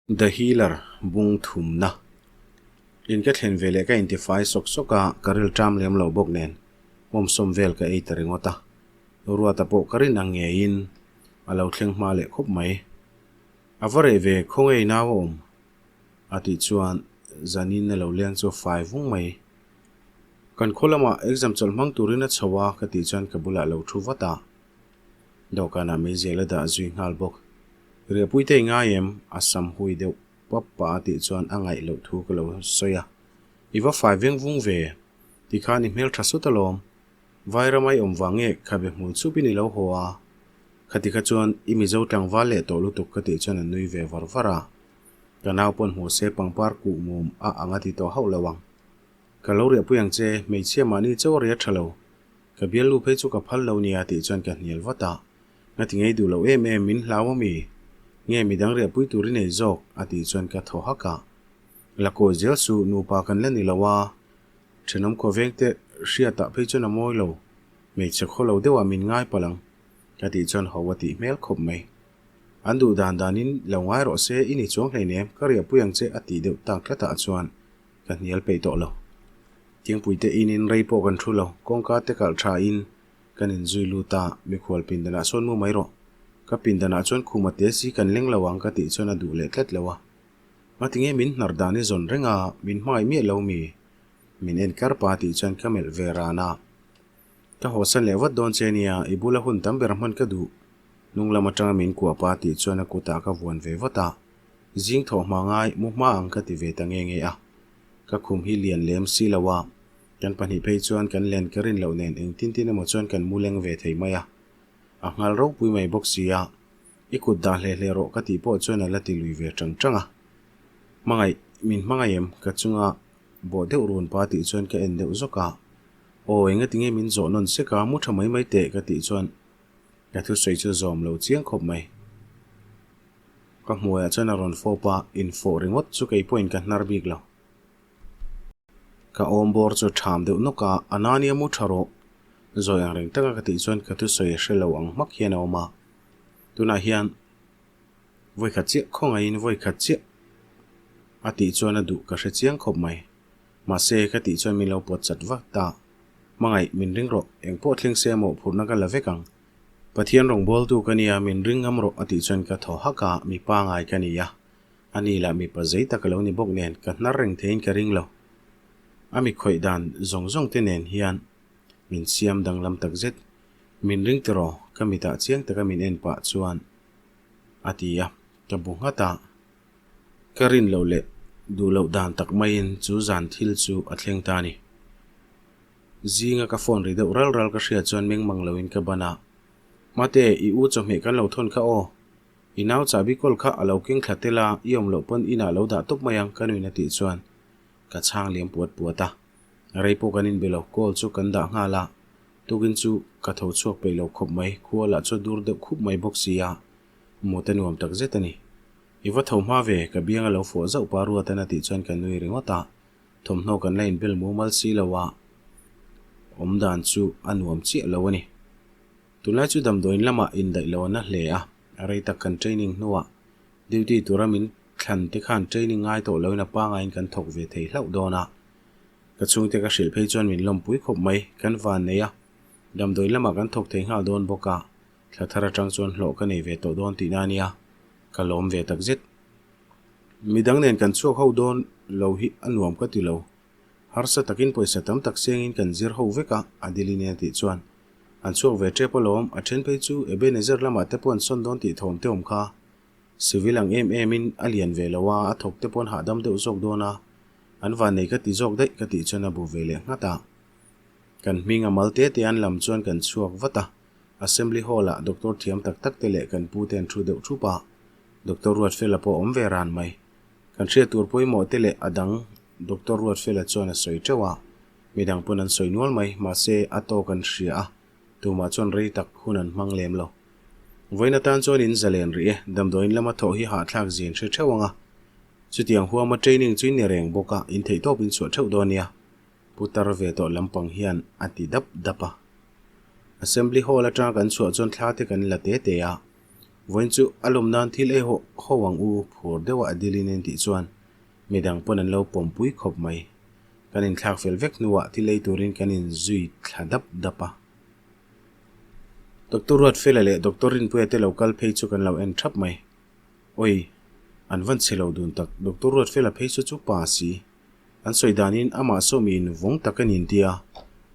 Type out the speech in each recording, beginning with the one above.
The Healer bung thumna in ka thlen ve leh ka intifai sawk sawk a, ka ril ṭam lem lo bawk nen hmawmsawm vel ka ei ta ringawt a. Ruata pawh ka rin ang ngeiin a lo thleng hma leh khawp mai. A va reh ve khawnge i nau a awm? A tih chuan zanin a lo leng chu a fai vung mai. Kan khaw lamah exam chawlh hmang turin a chho a ka tih chuan ka bulah a lo thu vat a. Dawhkanah meizial a dah zui nghal bawk. Riahpui te i ngai em? A sam hui deuh pap pah a tih chuan a ngaih loh thu ka lo sawi a. I va fai veng vung ve. Tikhan i hmel tha sut alawm. Vairam a i awm vang nge khabe hmul chupin i lo haw a? Khati kha chuan i Mizo tlangval leh tawh lutuk ka tih chuan a nui ve var var a. Ka nau pawn hmu se pangpar kuh mum a ang a ti tawh hauh lo ang. Ka lo riahpui ang che, hmeichhia mahni chauh a ria tha lo. Ka bialnu phei chu ka phal lo nia tih chuan ka hnial vat a. Ngati ngei duh lo em em min hlau a mi? Nge midang riahpui tur i nei zawk? a tih chuan ka thaw hak a. La kawi zel suh, nupa kan la ni lo a. Thenawm khawveng te hriatah phei chuan a mawi lo. Hmeichhe khaw lo deuhah min ngai palh ang. Ka tih chuan ho a tih hmel khawp mai. An duh dan danin lo ngai rawh se, i ni chuang hleinem, ka riahpui ang che a tih deuh tak tlatah chuan ka hnial peih tawh lo. Thingpuite inin rei pawh kan thu lo, kawngka te kalh tha in kan inzui lut a, mikhual pindanah sawn mu mai rawh. Ka pindanah chuan khuma te si kan leng lo ang ka tih chuan a duh leh tlat lo a. Ngatinge min hnar dan i zawn reng a, min hmangaih miah lo mi? Min en kar pa tih chuan ka melh ve ran a. Ka hawsan leh vat dawn che nia, i bula hun tam ber hman ka duh. Hnung lam atanga min kuah pa tih chuan a kutah ka vuan ve vat a. Zing thawh hma ngai, mu hma ang ka ti ve ta nge nge a. Ka khum hi lian lem si lo a, kan pahnih phei chuan kan len ka rin loh nen engtin tin emaw chuan kan mu leng ve thei mai a. A nghal ropui mai bawk si a, i kut dah hle hle rawh ka tih pawh chuan a la ti lui ve tang tang a. Hmangaih, min hmangaih em? Ka chunga bawh deuh run pa tih chuan ka en deuh zawk a. Aw, engati nge min zawh nawn sek a, mu tha mai mai teh ka tih chuan ka thusawi chu zawm lo chiang khawp mai. Ka hmuaiah chuan a rawn fawp a, infawh ringawt chu kei pawhin ka hnar bik lo. Ka awm bawr chu ṭham deuh nawk a, a na nia mu ṭha rawh. Zawi ang reng taka ka tih chuan ka thusawi a hre lo ang hmak hian a awm a. Tunah hian vawikhat chiah khawngaihin vawikhat chiah a tih chuan a duh ka hre chiang khawp mai. Mahse ka tih chuan min lo pawt chat vak ta. Hmangaih, min ring rawh, engpawh thleng se mawhphurhna ka la vek ang. Pathian rawngbawltu ka nia, min ring ngam rawh a tih chuan ka thaw hak a, mipa ngai ka ni a, a ni lah mipa zei tak a lo ni bawk nen ka hnar reng theiin ka ring lo. A mi khawih dan zawng zawng te nen hian min siam danglam tak zet. Min ring tiraw? Ka mitah chiang taka min en pah chuan a ti a, ka bu nghat a. Ka rin loh leh duh loh dan tak maiin chu zan thil chu a thleng ta a ni. Zinga ka phone ri deuh ral ral ka hriat chuan meng mang loin ka ban a. Mate, i u chawhmeh kan lo thawn kha aw. I nau chahbi kawl kha a lo keng thla tel a, i awm loh pawn inah lo dah tawp mai ang ka nuin a tih chuan ka chhang liam puat puat a. Rei pawh kan inbe lo, call chu kan dah nghal a. Tukin chu ka tho chhuak peih lo khawp mai, khua lah chu a dur deuh khup mai bawk si a, mut a nuam tak zet a ni. I va tho hma ve, ka biang a lo fawh zauh pa Ruatan a tih chuan ka nui ringawt a. Thawmhnaw kan la inbel mumal si lo a, awm dan chu a nuam chiah lo a ni. Tunlai chu damdawiin lamah indaih lo a na hle a, rei tak kan training hnuah duty tura min thlan te khan training ngai tawh loin a pangaiin kan thawk ve thei hlauh dawn a. Ka chhungte ka hrilh phei chuan min lawmpui khawp mai, kan van nei a, damdawiin lamah kan thawk thei nghal dawn bawk a, thla thar atang chuan hlawh ka nei ve tawh dawn tihna a nia, ka lawm ve takzet. Midang nen kan chhuak ho dawn lo hi a nuam ka ti lo. Harsa takin pawisa tam tak sengin kan zir ho vek a, Adeline a tih chuan. An chhuak ve tep alawm, a then phei chu Ebenezer lamah te pawh an sawn dawn tih thawm te awm kha. Civil ang em emin a lian ve lo a, a thawk te pawh an hahdam deuh zawk dawn a. An vannei ka ti zawk daih ka tih chuan a bu ve leh nghat a. Kan hming a mal te te an lam chuan kan chhuak vat a. Assembly Hall-ah doctor thiam tak tak te leh kan pu te an thu deuh thup a. Doctor Ruatfela pawh a awm ve ran mai. Kan hriat tur pawimawh te leh a dang Doctor Ruatfela chuan a sawi teuh a, midang pawn an sawi nual mai, mahse a tawk an hria a, tumah chuan rei tak hun an hmang lem lo. Vawiin atan chuan in zalen rih e, damdawiin lama thawh hi hahthlak zin hre theuh ang a. Chutiang huama training chu in ni reng bawk a, in theihtawp in chhuah theuh dawn nia. Putar ve tawh lampang hian a ti dap dap a. Assembly Hall atanga kan chhuah chuan thla te kan la te te a. Vawiin chu a lawm nan thil ei ho ho ang u phur deuha a dilin en tih chuan midang pawn an lo pawmpui khawp mai. Kan inthlak fel vek hnuah thil ei turin kan inzui thla dap dap a. Doctor Ruatfela leh Doctor Rinpuia te lo kal phei chu kan lo en thap mai. Oi, an van chhe lo dun tak, Doctor Ruatfela phei chu chu pa si. An sawi danin amah saw mi in vawng tak a ni intia.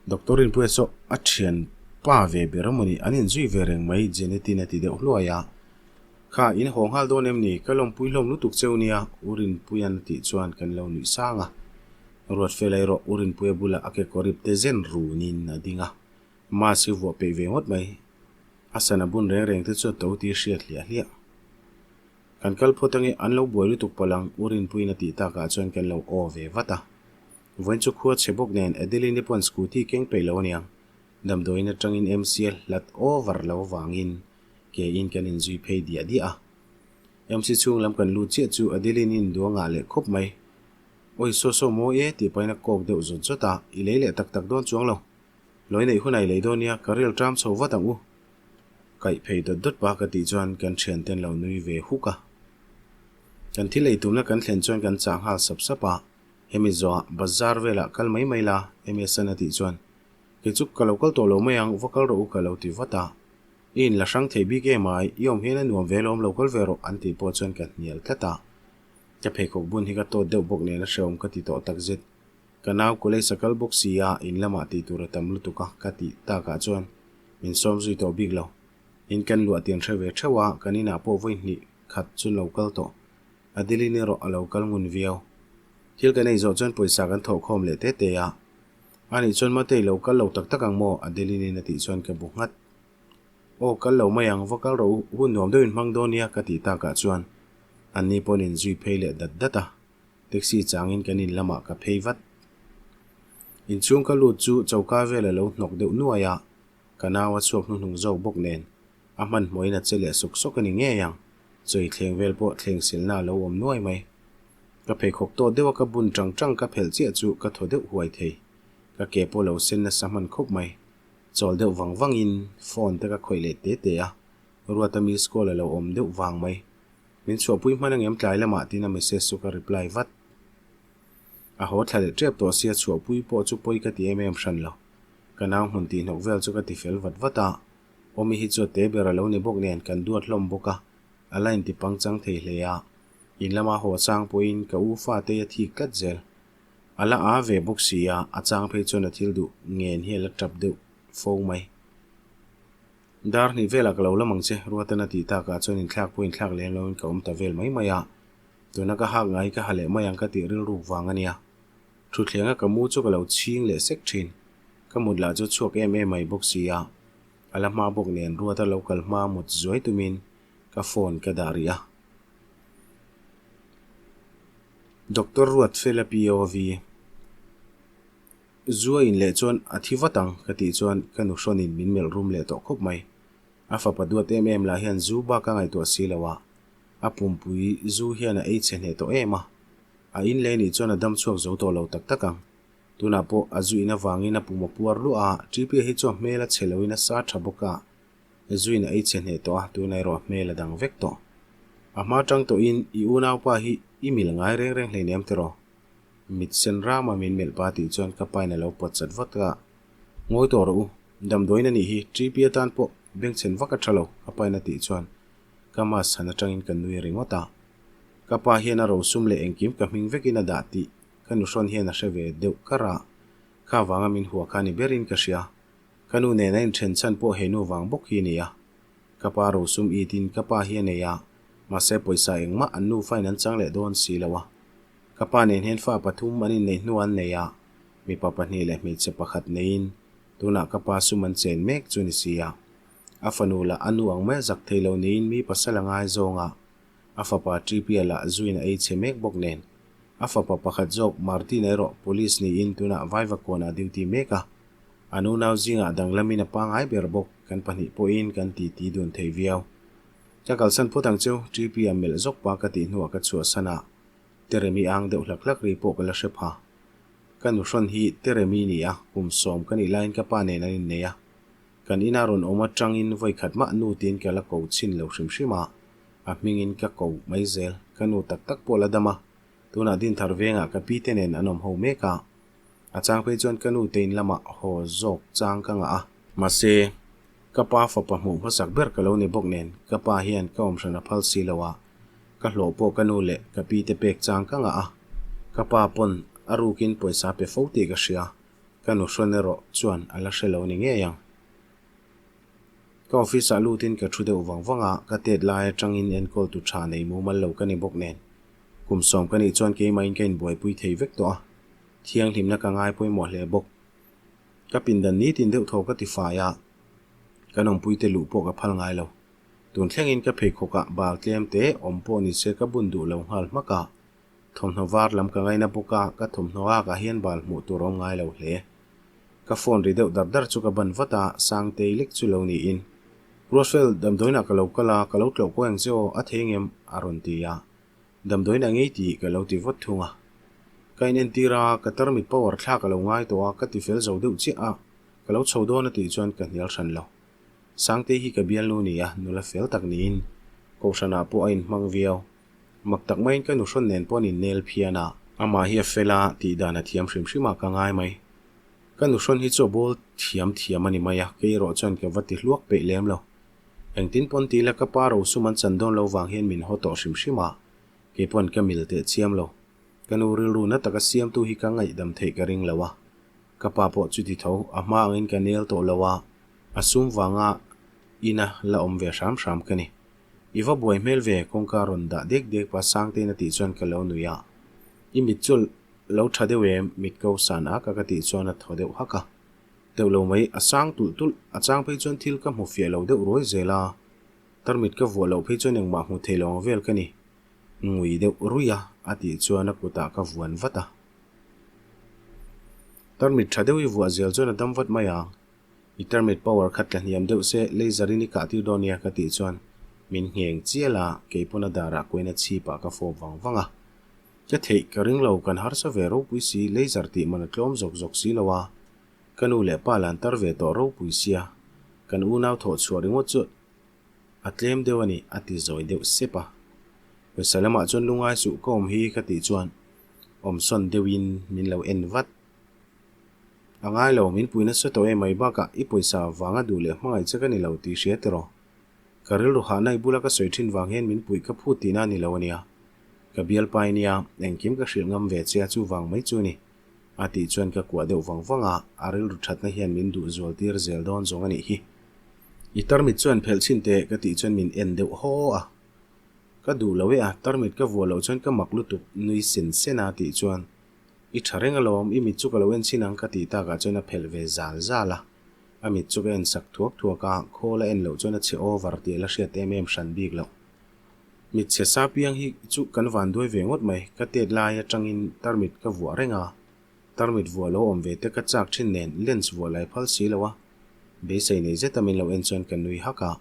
Doctor Rinpuia saw a thian pa ve ber a mawni, an inzui ve reng mai, Janet-in a ti deuh hluai a. Kha, in haw nghal dawn em ni? Ka lawmpui hlawm lutuk cheu nia, U Rinpuia'n a tih chuan kan lo nuih sang a. Ruatfela erawh U Rinpuia bulah a kekawr ip te zen runin a ding a. Mask hi vuah peih ve ngawt mai. A sana bun reng reng te chu a to tih hriat hliah hliah. Kan kal phawt ange, an lo buai lutuk palh ang, U Rinpuiin a tih takah chuan kan lo aw ve vat a. Vawiin chu khua chhe bawk nen Adeline-i pawn scooty keng peih lo aniang. Damdawiin atangin MC a hlat over lo vangin ke in kan inzui phei diah diah a. MC chhung lam kan lut chiah chu Adeline-i'n duangah leh khawp mai. Awi saw saw mawi e tih pahin a kawk deuh zawt zawt a, i lei leh tak tak dawn chuang lo. Lawi neih hunah i lei dawn nia, ka ril ṭam chho vat ang u. Kaih phei dawt dawt pa ka tih chuan kan ṭhianten lo nui ve huk a. Kan thil ei tumna kan thlen chuan kan chah nghal sap sap a, hemi zawhah bazar velah kal mai mai la, Emesan a tih chuan, Kei chu ka lo kal tawh lo mai ang, va kal rawh u ka lo ti vat a. I inla hrang thei bik em ai, i awm hian a nuam ve lawm lo kal ve rawh an tih pawh chuan ka hnial tlat a. Ka pheikhawk bun hi ka tawt deuh bawk nen a hrehawm ka ti tawh takzet. Ka nau college a kal bawk si a, in lamah tih tur a tam lutuk a, ka tih takah chuan min sawm zui tawh bik lo. In kan luah tian hre ve theuh a, kan inah pawh vawi hnih khat chu lo kal tawh. Adeline erawh a lo kal ngun viau. Thil kan ei zawh chuan pawisa kan thawh khawm leh te te a. Anih chuan Matei lo kal lo tak tak ang maw? Adeline-in a tih chuan ka bu nghat. Aw kal lo mai ang, va kal rawh u, hun nuam deuhin hmang dawn nia ka tih takah chuan anni pawhin inzui phei leh dat dat a. Taxi changin kan in lamah ka phei vat. Inchhung ka lut chu choka vel a lo hnawk deuh nuai a, ka nau a chhuak hnuhnung zawk bawk nen a hmanhmawhin a che leh sawk sawk a ni ngei ang, chawi thleng vel pawh thleng silna a lo awm nuai mai. Ka pheikhawk tawh deuh a ka bun tang tang ka phelh chiah chu ka thaw deuh huai thei. Ka ke pawh lo sen nasa hman khawp mai. Chawl deuh vang vangin phone te ka khawih leh te te a, Ruata miss call a lo awm deuh vang mai. Min chhuahpui hman angem tlai lamah tiin a message chu ka reply vat. A haw thla leh tep tawh sia chhuahpui pawh chu pawi ka ti em em hran lo. Ka nau hmun tih hnawk vel chu ka ti fel vat vat a. Awmi hi chu a te ber a lo ni bawk nen kan duat hlawm bawk a, a la inti pangchang thei hle a. In lama haw chang pawhin ka u fatei a thik tlat zel. A la a ve bawk si a, a chang phei chuan a thil duh ngen hi a la tap deuh fo mai. Dar hnih velah ka lo lam ang che, Ruatan a tih takah chuan inthlak pawh inthlak lem loin ka awm ta vel mai mai a. Tuna ka hak ngai ka ha leh mai ang ka tih rilruk vang a nia. Thuthlenga ka mu chu ka lo chhing leh sek thin. Ka mut lah chu chhuak em em mai bawk si a. A la hma bawk nen Ruata lo kal hma mut zuai tumin ka phone ka dah rih a. Doctor Ruatfela POV. Zu a in leh chuan a thi vat ang ka tih chuan ka nu hrawnin min melh rum leh tawh khawp mai. A fapa duat em em lah hian zu bak a ngaihtuah si lo a, a pumpui zu hian a ei chhe hneh tawh em a. A in leh nih chuan a dam chhuak zo tawh lo tak tak ang. Tunah pawh a zu in avangin a pum a puar luah a, Ṭipi hi chu a hmel a chhe loin a sa tha bawk a, zu in a ei chhe hneh tawh a, tunah erawh a hmel a dang vek tawh. A hma tang tawhin i unaupa hi i mil ngai reng reng hleinem tiraw? Mit sen rama min melh pa tih chuan ka pain a lo pawt chat vat a, Ngawi tawh rawh u, damdawiin a nih hi, TP atan pawh bengchhen vak a tha lo, ka pain a tih chuan ka mask chhan atangin ka nui ringawt a. Ka pa hian a rosum leh engkim ka hming vekin a dah tih ka nuhrawn hian a hre ve deuh kar a, kha vanga min hua kha ni berin ka hria. Ka nu nen a inthen chhan pawh he nu vang bawk hi a ni a. Ka pa rosum itin ka pa hi a nei a, mahse pawisa engmah an nufa in an chang leh dawn si lo a. Ka pa nen hian fa pathum an inneih hnu an nei a, mipa pahnih leh hmeichhe pakhat neiin tunah ka pa sum an chen mek chu ni si a. A fanu lah a nu ang mai a zak thei lo niin mi pasal a ngai zawng a, a fapa Tripia lah zuin a ei chhe mek bawk nen. A fapa pakhat zawk Martin erawh police niin tunah Vaivakawnah a duty mek a. An unau zingah danglamin a pangai ber bawk, kan pahnih pawhin kan titi dun thei viau. Ka kalsan phawt ang cheu, Tripia melh zawk pa ka tih hnuah ka chhuahsan a. Teremi ang deuh hlak hlak ri pawh ka la hre pha. Ka nu hrawn hi Teremi ni a, kum sawm ka nih laiin ka pa nen an innei a. Kan ina rawn awm atangin vawikhat mah nu tiin ka la ko chhin lo hrim hrim a, a hmingin ka ko mai zel. Ka nu tak tak pawh la dam a, tunah Dinthar vengah ka pi te nen an awm ho mek a. A chang phei chuan ka nu te in lamah haw zawk chang ka ngah a. Mahse, ka pa fapa hmuh hmasak ber ka lo ni bawk nen ka pa hian ka awm hran a phal si lo a, ka hlawh pawh ka nu leh ka pi te pek chang ka ngah a. Ka pa pawn a rukin pawisa pe fo tih ka hria. Ka nu hrawn erawh chuan a la hre lo ni ngei ang. Ka office ah lutin ka thu deuh vang vang a, ka tet lai atangin enkawl tu tha nei mumal lo ka ni bawk nen. Kum sawm ka nih chuan keimahin ka inbuaipui thei vek tawh a, thianghlimna ka ngai pawimawh hle bawk. Ka pindan nitin deuh thaw ka ti fai a, kan awmpuite luh pawh ka phal ngai lo. Tun thlengin ka pheikhawkah bal tlem te awm pawh ni se ka bun duh lo nghal hmak a, Thawmhnaw var lam ka ngaina bawk a, ka thawmhnaw akah hian bal hmuh tur a awm ngai lo hle. Ka phone ri deuh dar dar chu ka ban vat a, Sangtei lek chu lo niin. Ruatfel, damdawiinah ka lo kal a, ka lo tlawh kuai ang che aw, a thei ngem? a rawn ti a. Damdawiinah ngei tih ka lo ti vawt thung a. Ka inentir a, ka tarmit power thla ka lo ngai tawh a, ka ti fel zo deuh chiah a, ka lo chho dawn a tih chuan ka hnial hran lo. Sangtei hi ka bialnu ni a, nula fel tak niin Kohhranah pawh a inhmang viau. Mak tak maiin ka nuhrawn nen pawh an innel phian a. Amah hi a fel a, tih dan a thiam hrim hrim a ka ngai mai. Ka nuhrawn hi chu a bawl thiam thiam a ni mai a, kei erawh chuan ka va ti hluak peih lem lo. Engtin pawn ti ila ka pa rosum an chan dawn lo vang hian min haw tawh hrim hrim a, kei pawn ka mil teh chiam lo. Ka nu rilru na taka siamtu hi ka ngaihdam theih ka ring lo a. Ka pa pawh chuti tho, a hma angin ka nel tawh lo a, a sum vanga ina la awm ve hram hram ka ni. I va buai hmel ve, kawngka rawn dah dek dek pa Sangtein a tih chuan ka lo nui a. I mit chu lo tha deuh em? Mit ko san ak a ka tih chuan a thaw deuh hak a. Deuh lo mai, a sang tulh tulh, a chang phei chuan thil ka hmu fiah lo deuh ruai zel a. Tarmit ka vuah loh phei chuan engmah hmu thei lo ang vel ka ni. Ngui deuh ruih a, a tih chuan a kutah ka vuan vat a. Tarmit tha deuh i vuah zel chuan a dam vat mai ang. I tarmit power kha tla hniam deuh se laser in i kah tir dawn nia ka tih chuan min ngheng chial a, kei pawn a darah kuain a chhip ah ka fawp vang vang a. Ka theih ka ring lo kan harsa ve ropui si laser tih man a tlawm zawk zawk si lo a, ka nu leh pa lan tar ve tawh ropui sia, kan unau thawh chhuah ringawt chu a tlem deuh a ni a ti zawi deuh sep a. Pawisa lamah chuan lungai suh ka awm hi ka tih chuan awmsawn deuhin min lo en vat. A ngai lo, min pui nasa tawh e mai bakah i pawisa vanga duh leh hmangaih che ka ni lo tih hria tiraw? Ka rilru hahna i bula ka sawi thin vang hian min puih ka phut tihna a ni lo ania. Ka bialpa i nia, engkim ka hrilh ngam ve che a chuvang mai chu ni. A tih chuan ka kuah deuh vang vang a, a rilru thatna hian min duh zual tir zel dawn zawng a nih hi. I tarmit chuan phelh chhin teh ka tih chuan min en deuh haw a. Ka duh lo e a, tarmit ka vuah loh chuan ka mak lutuk nui sen sen a tih chuan I tha reng alawm, i mit chu ka lo en chhin ang ka tih takah chuan a phelh ve zal zal a. A mit chu ka en sak thuak thuak a, khawl a en loh chuan a chhe over tih a la hriat em em hran bik loh. Mit chhe sa piang hi chu kan van duai ve ngawt mai, ka tet lai atangin tarmit ka vuah reng a, tarmit vuah lo awm ve te ka chak thin nen lens vuah lai phal si lo a, beisei nei zeta min lo en chuan ka nui hak a.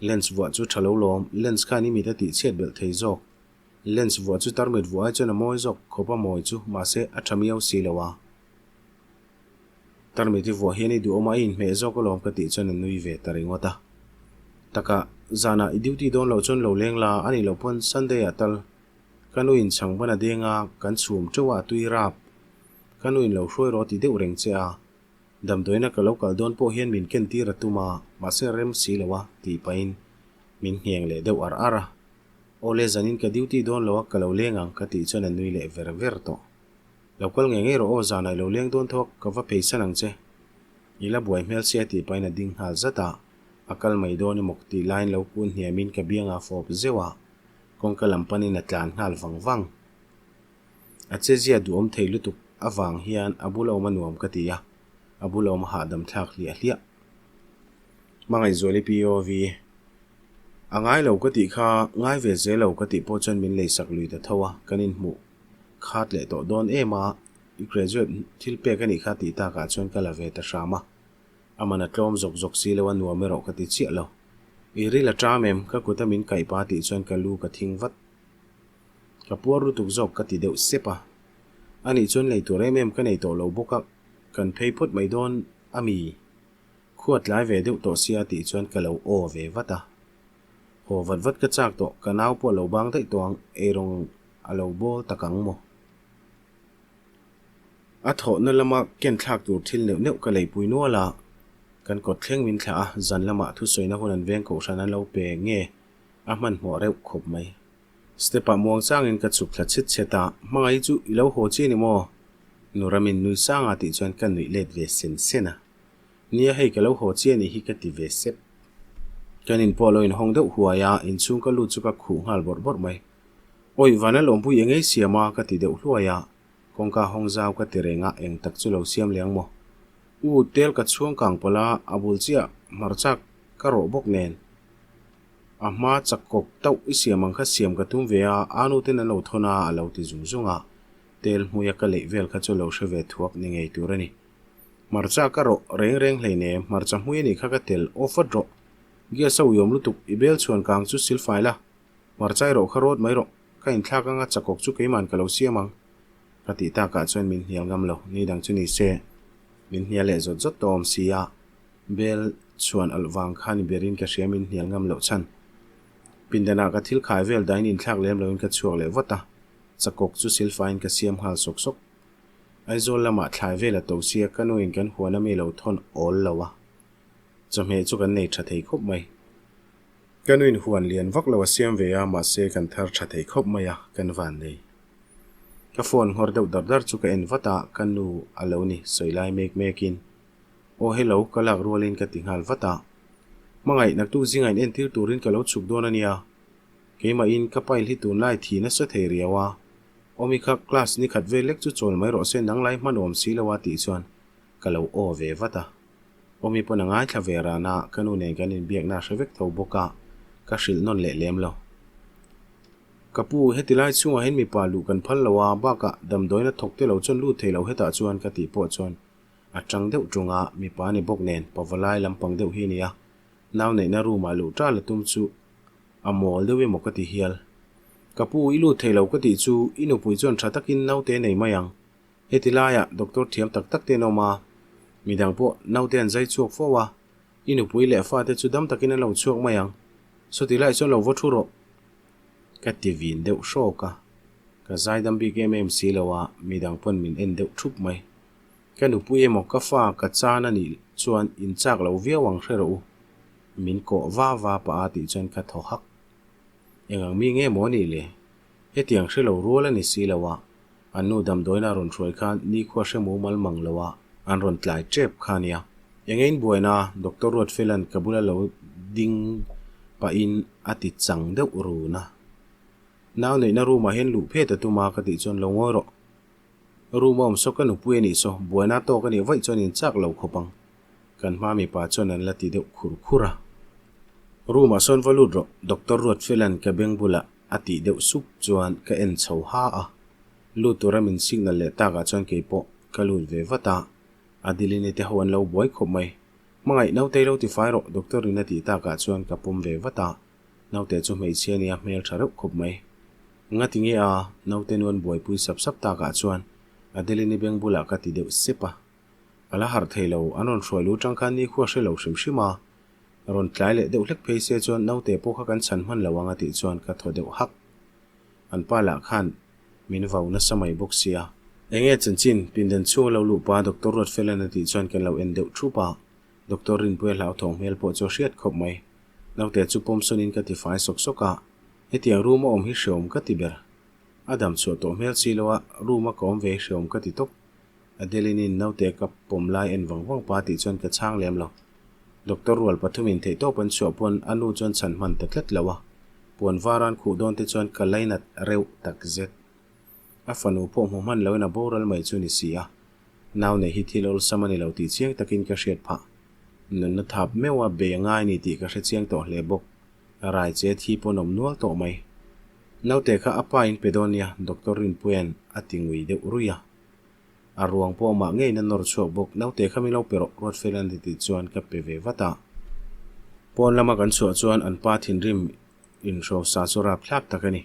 Lens vuah chu tha lo lawm, lens khan i mit a tih chhiat belh thei zawk. Lens vuah chu tarmit vuah ai chuan a mawi zawk khawp a mawi chu mahse a tha miau si lo a. Tarmit hi vuah hian i duhawm a i inhmeh zawk alawm ka tih chuan a nui ve ta ringawt a. Taka zanah i duty dawn loh chuan lo leng la a nih loh pawn Sunday ah tal ka nu in chhang ban a deng a kan chhum teuh a a tui rap. Ka nu in lo hruai rawh ti deuh reng che a. Damdawiina ka lo kal dawn pawh hian min ken tir a tum a mahse rem si lo a tih pahin min ngheng leh deuh ar ar a. Awle zanin ka duty dawn lo a ka lo leng ang ka tih chuan a nui leh ver ver tawh. Lo kal ngei ngei rawh aw zanah i lo leng dawn tho a ka va pheisan ang che. I la buai hmel sia tih pahin a ding nghal zat a, a kal mai dawn emaw tih laiin lo kun hniamin ka bianga fawp zeuh a, kawngka lam panin a tlan nghal vang vang. A chezia duhawm thei lutuk avang hian a bula awm a nuam ka ti a, a bula awm a hahdam thlak hliah hliah. Hmangaihzuali POV. A ngai lo ka tih kha, ngai ve zel lo ka tih pawh chuan min leisak lui ta tho a, kan inhmuh khat leh tawh dawn em a, i graduate thil pek a nih kha tih takah chuan ka la ve ta hram a, a man a tlawm zawk zawk si lo a nuam erawh ka ti chiah lo. I ril a ṭam em? Ka kut a min kaih pa tih chuan ka lu ka thing vat. Ka puar lutuk zawk ka ti deuh sep a. A nih chuan lei tur em em ka nei tawh lo bawk a, kan phei phawt mai dawn a mi? Khua tlai ve deuh tawh sia tih chuan ka lo aw ve vat a. Haw vat vat ka chak tawh, ka nau pawh a lo bang daih tawh ang, eirawng a lo bawl tak ang maw? A thawhna lama ken thlak tur thil neuh neuh ka leipui nual a, kan kawt thleng min thlah a, zan lamah thusawina hun an veng kohhran an lo pe nge a hmanhmawh reuh khawp mai. Step ah muang changin ka chhuk thla chhet chhet a, Hmangaih chu i lo haw chi a ni maw? Nu Ramin nui sanga tih chuan ka nuih let ve sen sen a. Nia hei ka lo haw chi a nih hi ka ti ve sep. Kan in pawh a lo inhawng deuh huai a, inchhung ka lut chu ka khuh nghal bawrh bawrh mai. Awi van a lawmpui eng ei siam a ka ti deuh hluai a, kawngka hawng zau ka ti reng a, eng tak chu lo siam leh ang maw? U, tel ka chhuang kang pawlh a, a bul chiah hmarcha ka rawh bawk nen. A hma chak kawk tauh i siam ang kha siam ka tum ve a, a nu ten an lo thawn a, a lo ti zung zung a. Tel hmuia ka leih vel kha chu lo hre ve thuak ni ngei tur a ni. Hmarcha ka rawh reng reng hleinem, hmarcha hmui a nih kha ka tel off vat rawh. Gas a uiawm lutuk, i bel chhuan kang chu silfai la, hmarcha i rawh kha rawt mai rawh, ka inthlak anga chakawk chu keiman ka lo siam ang. Ka tih takah chuan min hnial ngam lo, ni dang chu ni se, min hnial leh zawt zawt tawh awm si a. Bel chhuan alh vang kha ni berin ka hria min hnial ngam loh chhan. Pindanah ka thil khai vel dahin inthlak lem loin ka chhuak leh vat a, chakawk chu silfaiin ka siam nghal sawk sawk. Aizawl lamah thlai vel a to sia ka nuin kan huan ami lo thawn awl lo a, chawhmeh chu kan nei tha thei khawp mai. Ka nuin huan lian vak lo a siam ve a, mahse kan thar tha thei khawp mai a, kan van nei. Ka phone nghawr deuh dar dar chu ka en vat a, ka nu a lo ni sawi lai mek mekin. Aw hello, ka lak rualin ka ti nghal vat a. Hmangaih, naktuk zinga in entir turin ka lo chhuk dawn a nia. Keimahin ka pile hi tunlai thi nasa thei riau a. Awmi kha class ni khat vel lek chu chawl mai rawh se nang lai hman awm si lo a tih chuan ka lo aw ve vat a. Awmi pawn a ngaithla ve ran a, ka nu nen kan inbiakna a hre vek tho bawk a, ka hrilh nawn leh lem lo. Ka pu, heti lai chhungah hian mipa luh kan phal lo a, bakah damdawiin a thawk te lo chuan lut thei lo hetah chuan ka tih pawh chuan A tang deuh tung a, mipa ni bawk nen pavalai lampang deuh hi a ni a, nau neihna room ah luh tal a tum chu a mawl deuh emaw ka ti hial. Ka pu, i lut thei lo ka tih chu i nupui chuan tha takin naute nei mai ang. Heti laiah doctor thiam tak tak te an awm a, midang pawh naute an zai chhuak fo a, i nupui leh fate chu dam takin an lo chhuak mai ang. Sawti lai chuan lo va thu rawh. Ka ti vin deuh hrawk a, ka zaidam bik em em si lo a, midang pawn min en deuh thup mai. Ka nupui emaw ka fa ka chan a nih chuan in chak lo viau ang hre rawh u. Min kawh va va pah a tih chuan ka thaw hak. Eng ang mi nge maw a nih le? Hetiang hre lo rual a ni si lo a, an nu damdawiin a rawn hruai khan nikhua hre mumal mang lo a, an rawn tlai tep kha a nia. Eng ein buaina Doctor Ruatfela'n ka bula lo ding pahin a ti chang deuh run a. Nau neihna room ah hian luh phet a tum a ka tih chuan lo ngawi rawh. Room a awm saw ka nupui a nih saw, buaina tawk a nih vaih chuan in chak lo khawp ang. Kan hma mipa chuan an la ti deuh khur khur a. Room ah sawn va lut rawh, Doctor Ruatfela'n ka beng bulah a tih deuh sup chuan ka en chho ha a. Lut tura min signal leh takah chuan keipawh ka lut ve vat a. Adeline te ho an lo buai khawp mai. Hmangaih nautei lo ti fai rawh, Doctor in a tih takah chuan ka pawm ve vat a. Naute chu hmeichhia nia hmel tha reuh khawp mai. Ngati nge a, naute nu an buaipui sap sap takah chuan Adeline-i beng bulah ka ti deuh sep a. A la harh thei lo, an rawn hruai lu tang khan nikhua hre lo hrim hrim a. Rawn tlai leh deuh hlek phei se chuan naute pawh kha kan chhan hman lo ang a tih chuan ka thaw deuh hak. An pa lah khan min vau nasa mai bawk sia. Enge chanchin, pindan chhung a lo luh pa Doctor Ruatfela'n a tih chuan kan lo en deuh thup a. Doctor Rinpuia hlauthawng hmel pawh chu a hriat khawp mai. Naute chu pawm sawnin ka ti fai sawk sawk a, hetiang room a awm hi hreawm ka ti ber. A dam chhuah tawh hmel si lo a, room a ka awm ve hi hreawm ka ti tawp. Adeline-in naute ka pawm lai en vang vang pa tih chuan ka chhang lem lo. Doctor rual pathumin theihtawp an chhuah pawn a nu chuan chhan hman ta tlat lo a, puan var an khuh dawn te chuan ka lainat reuh tak zet. A fanu pawh hmu hman loin a boral mai chu ni si a, nau nei hi thil awlsam a ni lo tih chiang takin ka hriat phah. Nunna thap meuh a bei a ngai ni tih ka hre chiang tawh hle bawk. Rai che thi pawn awm nual tawh mai. Naute kha a pa in pe dawn nia, Doctor Rinpuia'n a ti ngui deuh ruih a. A ruang pawh amah ngeiin a nawr chhuak bawk. Naute kha min lo pe rawh, Ruatfela'n a ti chuan ka pe ve vat a. Pawn lama kan chhuah chuan an pa thinrim inhrosa chu rapthlak tak a ni.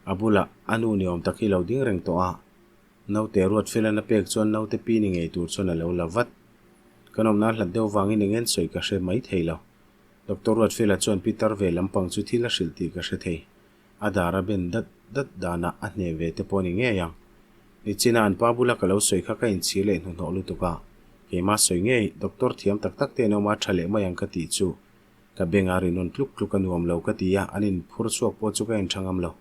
A bulah a nu ni awm tak hi lo ding reng tawh a. Naute Ruatfela'n a pek chuan naute pi ni ngei tur chuan a lo la vat. Kan awmna hlat deuh vangin eng en sawi ka hre mai thei lo. Doctor Ruatfela chuan Pitar ve lampang chu thil a hrilh tih ka hre thei. A dar a ben dat dat danah a hne ve te pawh a ni ngei ang. Nichina an pa bula ka lo sawi kha ka inchhir leh hnuhnawh lutuk a, keimah sawi ngei doctor thiam tak tak te an awm a tha leh mai ang ka tih chu ka benga rinawn tluk tluk a nuam lo ka ti a, an inphur chhuak pawh chu ka en tha ngam lo.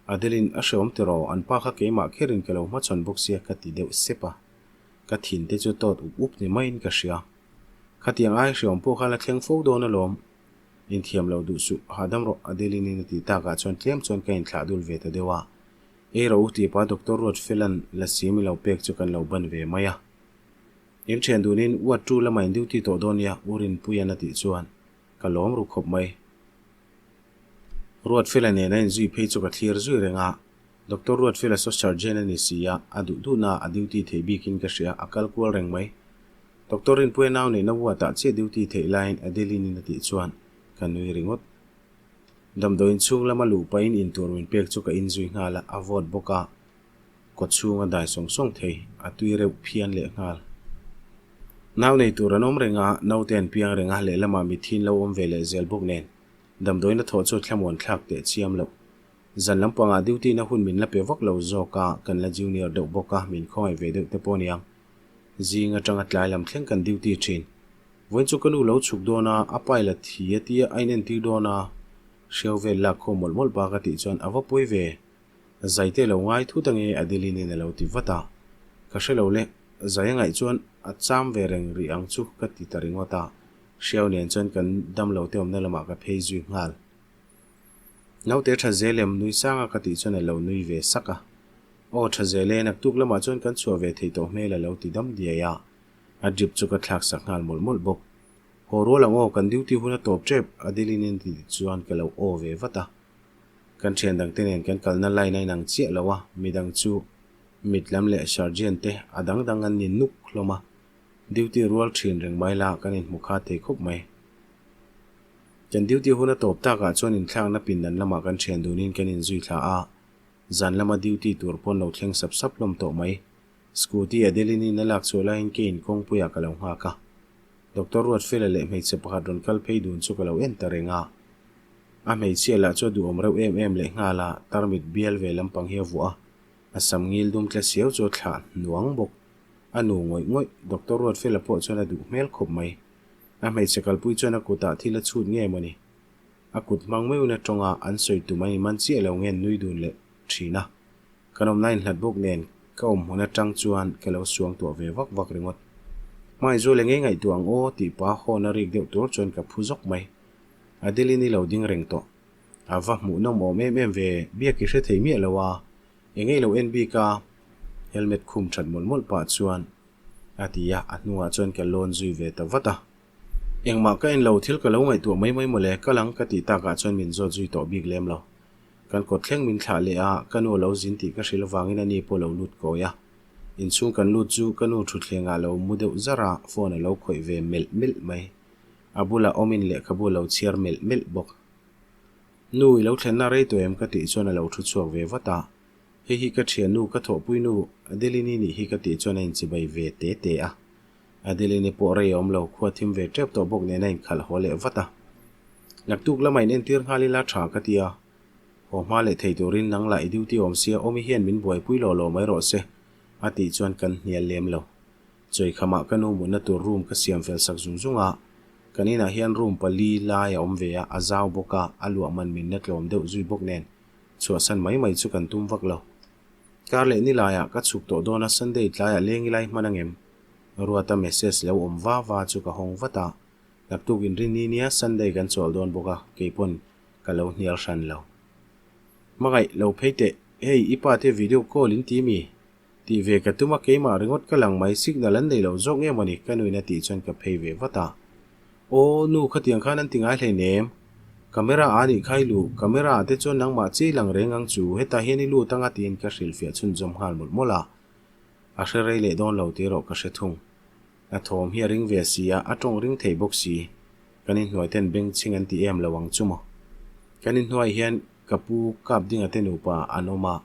Adeline a hreawm tiraw, an pa kha keimah kherin ka lo hmachhawn bawk sia ka ti deuh sep a, ka thin te chu tawt up up ni maiin ka hria. Khatiang ai hreawm pawh kha la thleng fo dawn alawm. Inthiam lo duh suh, hahdam rawh Adeline-in a ti takah chuan tlem chuan ka inthlah dul ve ta deuh a. Ei rawh u tipa Doctor Ruatfela'n lasi mi lo pek chu kan lo ban ve mai a. In thian dunin ward two lamah in duty tawh dawn nia U Rinpuia'n a tih chuan ka lawm ru khawp mai. Ruatfela nen a inzui phei chu ka thlir zui reng a, Doctor Ruatfela saw surgeon a ni si a, a duh duhna a duty theih bikin ka hria, a kal kual reng mai. Doctor Rinpuia nau neihna ward ah chiah duty theih laiin Adeline-in a tih chuan ka nui ringawt. Damdawiin chhung lama luh pahin intur min pek chu ka inzui nghal a, a vawt bawk a, kaw chhung a dai sawng sawng thei, a tui reuh phian leh nghal. Nau nei tur an awm reng a, naute an piang reng a, lehlamah mithiin lo awm ve leh zel bawk nen damdawiin a thawh chu thlamuan thlak teh chiam loh. Zan lampangah duty na hun min la pe vak lo zawk a, kan la junior deuh bawk a, min khawngaih ve deuh te pawh aniang. Zing atanga tlai lam thleng kan duty thin. Vawiin chu ka nu lo chhuk dawn a, a pa ila thi a tia a inentir dawn a, hriau vel lak khawm mawlh mawlh bak a tih chuan a va pawi ve. Zai te lo ngai thut ange Adeline-in a lo ti vat a. Ka hre lo le, zai a ngaih chuan a cham ve reng rih ang chu ka ti ta ringawt a, hriau nen chuan kan damlo te awmna lamah ka phei zui nghal. Naute tha zel em nui sang a ka tih chuan a lo nui ve sak a. Aw tha zel e, naktuk lamah chuan kan chhuah ve thei tawh hmel a lo ti dam diai a. A drip chu ka thlak sak nghal mawlh mawlh bawk. Haw rual ang aw, kan duty hun a tawp tep, Adeline in ti chuan ka lo aw ve vat a. Kan thian dang te nen kan kalna line a inang chiah lo a, midang chu mit lam leh surgeon te a dang dang an ni nuk hlawm a. Duty rual thin reng mai la kan inhmu kha thei khawp mai. Kan duty hun a tawp takah chuan inthlakna pindan lamah kan thian dunin kan inzui thla a, zan lama duty tur pawn lo thleng sap sap hlawm tawh mai. Scooty Adeline-in a lak chhuah laiin keiin kawngpuiah ka lo nghak a. Doctor Ruatfela leh hmeichhe pakhat rawn kal phei dun chu ka lo en ta reng a. A hmeichhia lah chu a duhawm reuh em em leh nghal a, tarmit bial ve lampang hi a vuah a, a sam ngil dum tle siau chu a thlah hnuang bawk. A nu ngawih ngawih, Doctor Ruatfela pawh chuan a duh hmel khawp mai. A hmeichhe kalpui chuan a kutah thil a chhut nge mawni? A kut hmang meuhin a tawng a, an sawi tum an inman chiah lo nge an nui dun leh thin a. Kan awmna inhlat bawk nen ka awm hmun atang chuan ka lo suang tuah ve vak vak ringawt. Hmaizual eng nge ngaihtuah ang aw tih pa hawn a rik deuh tur chuan ka phu zawk mai. Adeline i lo ding reng tawh. A va hmuhnawm awm em em ve, biak i hre thei miah lo a, eng nge i lo en bik a? Helmet khum that mawlh mawlh pah chuan a ti a, a hnungah chuan ka lawn zui ve ta vat a. Engmah ka en lo, thil ka lo ngaihtuah mai mai mawle, kal ang ka tih takah chuan min zawt zui tawh bik lem lo. Kan kawt thleng min thlah leh a, ka nu a lo zin tih ka hrilh avangin ani pawh a lo lut kawi a. Inchhung kan lut chu ka nu thutthlengah a lo mu deuh zar a, phone a lo khawih ve melh melh mai. A bulah awmin lehkhabu a lo chhiar melh melh bawk. Nu, i lo thlenna rei tawh em ka tih chuan a lo thu chhuak ve vat a. Hei hi ka thiannu, ka thawhpuinu Adeline-i nih hi ka tih chuan a inchibai ve te te a. Adeline-i pawh rei a awm lo, khua thim ve tep tawh bawk nen a inkhalh haw leh vat a. Naktuk lama in entir nghal ila tha ka ti a, haw hma leh thei turin nang lah i duty awm sia awmi hian min buaipui lo lo mai rawh se a tih chuan kan hnial lem lo. Chawikhamah ka nu mutna tur room ka siam fel sak zung zung a, kan inah hian room pali lai a awm ve a, a zau bawk a, a luah man min la tlawm deuh zui bawk nen chhuahsan mai mai chu kan tum vak lo. Kar leh nilaiah ka chhuk tawh dawn a Sunday tlaiah leng ilai hman angem? Ruata message lo awm va va chu ka hawng vat a, Naktuk inrinni nia Sunday kan chawl dawn bawk a, keipawn ka lo hnial hran lo. Hmangaih lo phei teh, hei i pa te video call in ti mi? Tih ve ka tum a keimah ringawt ka lang mai signal an nei lo zawk nge mawni ka nuin a tih chuan ka phei ve vat a. Aw nu khatiang khan an ti ngai hleinem, camera a nih kha i luh, camera ah te chuan nangmah chiah i lang reng ang chu, hetah hian i lut anga tiin ka hrilhfiah chhunzawm nghal mawlh mawlh a. A hre rei leh dawn lo tih erawh ka hre thung. A thawm hi a ring ve si a, a tawng ring thei bawk si. Kan inhnuai ten beng chhing an ti em lo ang chu maw. Kan inhnuai hian ka pu kap dinga te nupa an awm a,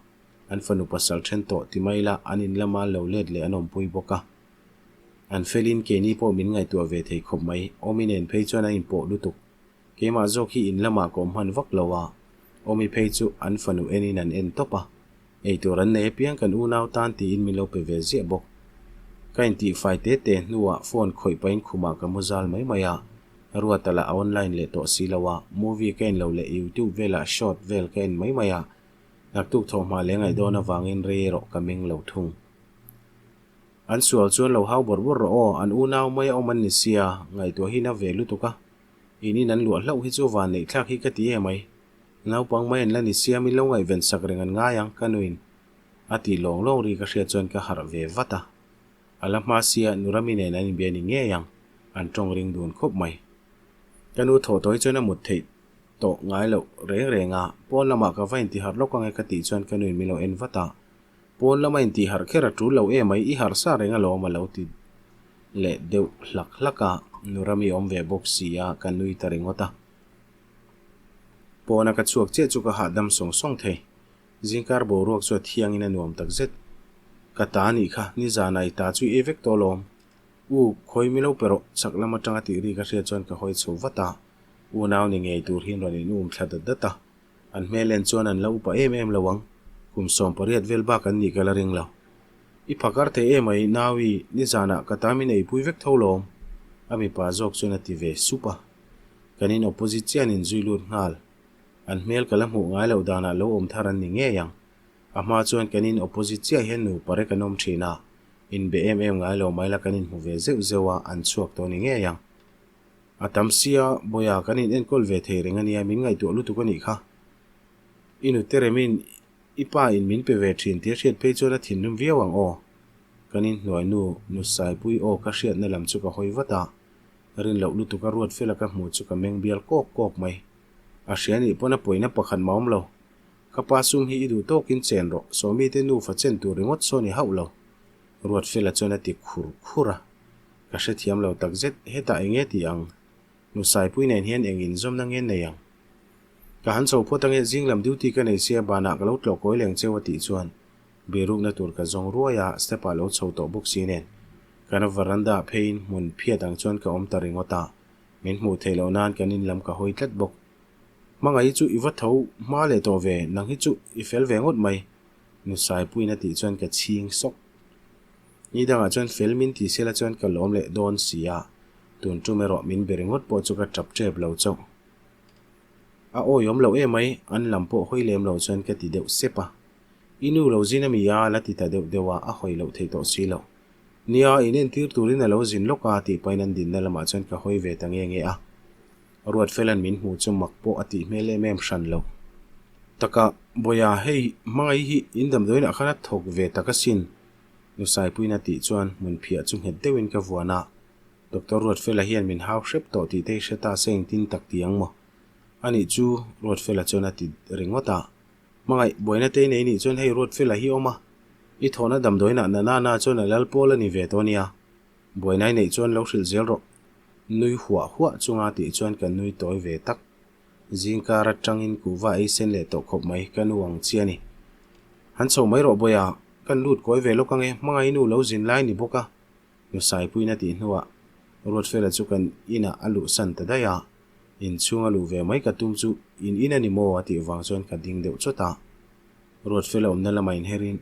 an fanu pasal then tawh ti mai la an in lama lo let leh an awmpui bawk a. An felin keini pawh min ngaihtuah ve thei khawp mai, Awmi nen phei chuan an inpawh lutuk. Keimah zawk hi in lamah ka awm hman vak lo a, Awmi phei chu an fanu enin an en tawp a, eitur an nei apiang kan unau tan tiin min lo pe ve ziah bawk. Ka intihfai te te hnuah phone khawih pahin khumah ka mu zal mai mai a, Ruata lah a online leh tawh si lo a, movie ka en lo leh youtube velah short vel ka en mai mai a, naktuk thawhhma leh ngaih dawn avangin rei erawh ka meng lo thung. An sual chuan lo hau bawrh bawrh rawh aw, an unau mai a awm an ni sia, ngaihtuah hi na ve lutuk a, in in an luah hlauh hi chu van neih thlak hi ka ti em mai. Naupang mai an la ni sia min lo ngaihven sak reng an ngai ang, ka nuin a tih lawng lawng ri ka hriat chuan ka harh ve vat a. A la hma sia Nurami nen an inbia ni ngei ang, an tawng ring dun khawp mai. Ka nu thawh tawh hi chuan a mut theih tawh ngai loh reng reng a, pawn lamah ka va intiharh lawk ang e ka tih chuan ka nuin min lo en vat a. Pawn lama intihharh kher a tul lo em mai, i harh sa reng alawm a lo ti leh deuh hlak hlak a, Nurami awm ve bawk si a, ka nui ta ringawt a. Pawna ka chhuak chiah chu ka hahdam sawng sawng thei. Zingkar boruak chu a thiangin a nuam tak zet. Ka ta anih kha, nizanah i ta chu i ei vek tawh alawm. U, khawi mi lo pe rawh, chak lam atanga tih ri ka hriat chuan ka hawi chho vat a, unau ni ngei tur hian rawn in um thla dat dat a. An hmel en chuan an la upa em em lo ang, kum 18 vel bak an nih ka la ring lo. I phakar thei em ai, Naui, nizanah ka ta min eipui vek tho lawm, a mipa zawk chuan a ti ve sup a. Kan in opposite chiah an inzui lut nghal. An hmel ka la hmuh ngai loh danah lo awm thar an ni ngei ang. A hma chuan kan in opposite chiah hian nupa rek an awm thin a, inbe em em ngai lo mai la kan inhmu ve zeuh zeuh a, an chhuak tawh ni ngei ang. A tam sia, Bawiha kan in enkawl ve thei reng a nia, min ngaihtuah lutuk a nih kha. I nute remin i pa in min pe ve thin tih a hriat phei chuan a thinrim viau ang aw. Kan in hnuai nu, nu Saipui aw ka hriatna lam chu ka hawi vat a, rin loh lutuk a ruat fela ka hmuh chu ka meng bial kawk kawk mai. A hria nih pawn a pawina pakhat mah awm lo. Ka pa sum hi i duh tawkin chen rawh, Sawmi te nufa chen tur ringawt sawn i hauh lo. Ruatfela chuan a ti khur khur a. Ka hrethiam lo tak zet, hetah eng nge tih ang? Nu Saipui nen hian eng inzawmna nge nei ang? Ka han chho phawt ange, zing lam duty ka nei sia banah ka lo tlawh kawi leng cheu a tih chuan birukna tur ka zawng ruai a, step ah lo chho tawh bawk si nen. Kan veranda ah pheiin hmun phiat ang chuan ka awm ta ringawt a, min hmuh theih loh nan kan in lam ka hawi tlat bawk. Hmangaih hi chu i va tho hma leh tawh ve, nang hi chu i fel ve ngawt mai, Nu Saipuiin a tih chuan ka chhing sawk. Ni dangah chuan fel min ti sela chuan ka lawm leh dawn si a, tun tum erawh min be ringawt pawh chu ka tap tep lo chauh. A awiawm loh em mai, an lam pawh hawi lem lo chuan ka ti deuh sep a. I nu lo zin a mi a la ti ta deuh deuh a, a hawi loh theih tawh si lo. Nia, in entir turin a lo zin lawk a tih pahin an dinna lamah chuan ka hawi ve ta nge nge a. Ruatfela'n min hmuh chu mak pawh a tih hmel em em hran lo. Taka, Bawiha, hei hmangaih hi in damdawiinah khan a thawk ve tak asin, Nu Saipuiin a tih chuan hmun phiah chu nghet deuhin ka vuan a. Doctor Ruatfela hian min hau hrep tawh tih te hi hre ta se engtin tak ti ang maw? Anih chu, Ruatfela chuan a ti ringawt a. Hmangaih, buaina te i nei nih chuan hei Ruatfela hi awm a, i thawhna damdawiinah Nanana chuan a lal pawl a ni ve tawh ania. Buaina i neih chuan lo hrilh zel rawh. Nui huah huah chunga tih chuan ka nui tawi ve tak. Zingkar atangin kuhva ei sen leh tawh khawp mai, ka nu ang chi a ni. Han chho mai rawh Bawiha, kan lut kawi ve lawk ange, hmangaih nu lo zin lai ni bawk a. Nu Saipuiin a tih hnuah Ruatfela chu kan inah a luhsan ta daih a, inchhung a luh ve mai ka tum chu in in a ni maw a tih vang chuan ka ding deuh chawt a. Ruatfela awmna lamah inherin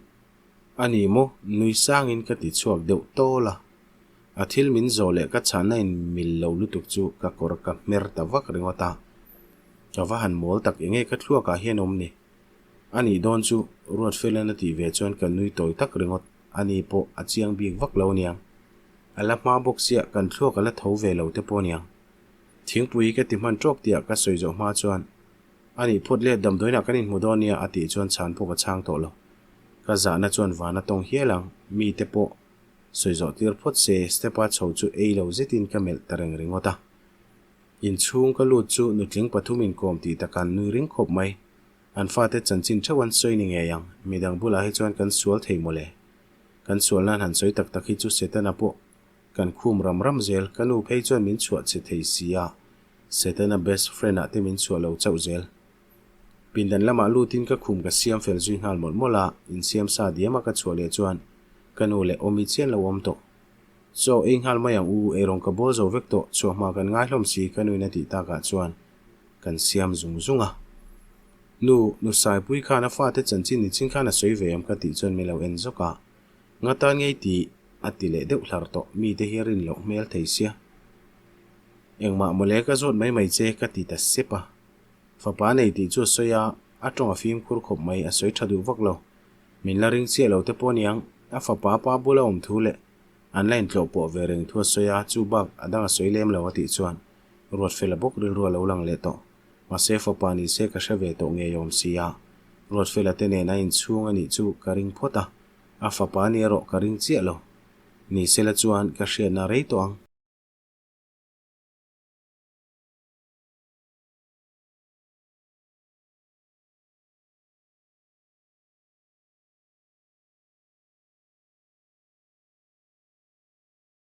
A ni maw? Nui sangin ka ti chhuak deuh tawl a. A thil min zawh leh ka chhanna in mil lo lutuk chu ka kawr ka hmer ta vak ringawt a. Ka va han mawl tak enge ka thluakah hian awm ni? A nih dawn chu Ruatfela'n a tih ve chuan ka nui tawi tak ringawt. A ni pawh a chiang bik vak lo aniang. A la hma bawk sia kan thluak a la tho ve lo te pawh aniang. Thingpui ka ti hman tawk tihah ka sawi zawh hma chuan A nih phawt le, damdawiinah kan inhmu dawn nia a tih chuan chhan pawh ka chhang tawh lo. Ka zahna chuan van a tawng hial ang, mite pawh sawi zawh tir phawt se step a chho chu ei lo zetin ka melh ta reng ringawt a. Inchhung ka lut chu nutling pathum inkawm tih tak an nui ring khawp mai. An fate chanchin theuh an sawi ni ngei ang, midang bulah hi chuan kan sual thei mawle. Kan sual nan han sawi tak tak hi chu Setana pawh kan khum ram ram zel, ka nu phei chuan min chhuah che thei si a. Setana best friend ah te min chhuah lo chauh zel. Pindan lamah lutin ka khum ka siam fel zui nghal mawlh mawlh a, insiam sa diam a ka chhuah leh chuan ka nu leh Awmi chian lo awm tawh. Chaw ei nghal mai ang u, eirawng ka bawl zo vek tawh, chhuah hma kan ngai hlawm si ka nuin a tih takah chuan kan siam zung zung a. Nu, nu Saipui khan a fate chanchin ni chin khan a sawi ve em ka tih chuan min lo en zawk a. Nga tan ngei tih a ti leh deuh hlar tawh, mite hi a rin loh hmel thei sia. Engmah mawle ka zawt mai mai che ka ti ta sep a. Fapa nei tih chu a sawi a, a tawng a fimkhur khawp mai, a sawi tha duh vak lo. Min la ring chiah lo te pawh aniang, a fapa pa bula awm thu leh an la intlawh pawh ve reng thu a sawi a, chu bak a dang a sawi lem lo a tih chuan Ruatfela bawk rilru a lo lang leh tawh. Mahse fapa ni se ka hre ve tawh ngei awm si a, Ruatfela te nen a inchhung a nih chu ka ring phawt a, a fapa ni erawh ka ring chiah lo. Ni sela chuan ka hriatna rei tawh ang.